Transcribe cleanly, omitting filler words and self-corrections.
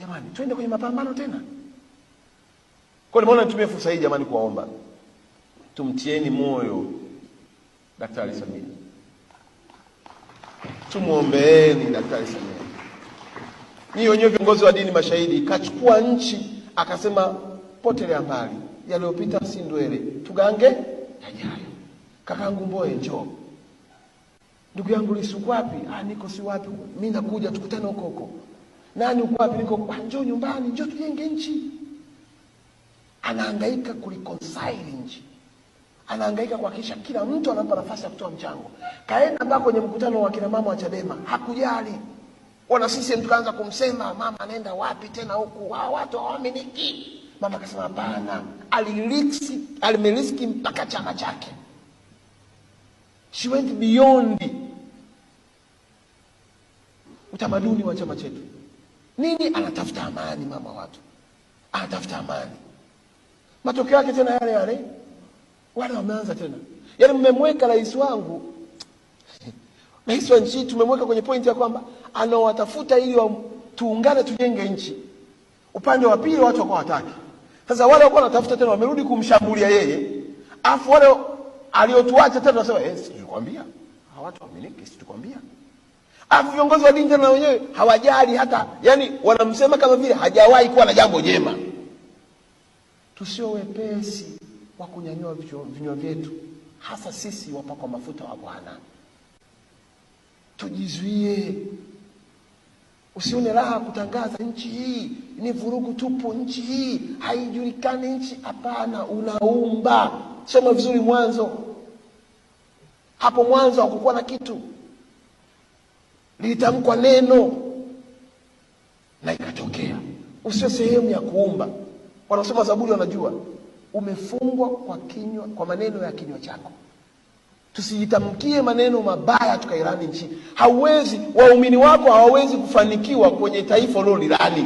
Jamani, twende kwenye mapambano tena. Kwa nimeona nitumie fursa hii jamani kuwaomba tumtieni moyo Daktari Samia, tumwombeeni Daktari Samia. Ni wenyewe viongozi wa dini mashahidi, kachukua nchi akasema potelea mbali, yaliyopita si ndwele, tugange yajayo. Kakangu Mbowe njoo, ndugu yangu Lissu uko wapi? Ah, niko si wapi, mimi nakuja, tukutane huko huko. Nani uko wapi? Niko, njoo nyumbani, njoo tujenge nchi. Anahangaika kureconcile nchi, anahangaika kuhakikisha kila mtu anampa nafasi ya kutoa mchango. Kaenda mpaka kwenye mkutano wa kina mama wa Chadema, hakujali wana CCM, tukaanza kumsema mama anaenda wapi tena huku, hawa watu hawaaminiki. Mama akasema hapana, alimeriski mpaka chama chake. She went beyond utamaduni wa chama chetu. Nini? Anatafuta amani, mama watu anatafuta amani. Matokeo yake tena yale yale, wale wameanza tena. Yaani mmemweka rais wangu, rais wa nchi tumemweka kwenye pointi ya kwamba anawatafuta ili tuungane tujenge nchi. Upande wa pili watu wako hataki. Sasa wale wako wanatafuta tena wamerudi kumshambulia yeye, afu wale aliotuacha tena wanasema si tulikwambia hawa watu waaminiki, si tulikwambia. Afu viongozi wa dini tena na wenyewe hawajali hata, yani wanamsema kama vile hajawahi kuwa na jambo jema. Tusio wepesi wa kunyanyua vinywa vyetu, hasa sisi wapakwa mafuta wa Bwana. Tujizuie. Usione raha kutangaza nchi hii ni vurugu tupu, nchi hii haijulikani nchi. Hapana, unaumba. Soma vizuri Mwanzo. Hapo mwanzo hakukuwa na kitu, lilitamkwa neno na ikatokea. Usiwe sehemu ya kuumba. Wanasoma Zaburi wanajua umefungwa kwa kinywa, kwa maneno ya kinywa chako. Tusijitamkie maneno mabaya tukairani nchi. Hauwezi, waumini wako hawawezi kufanikiwa kwenye taifa ulilolilani.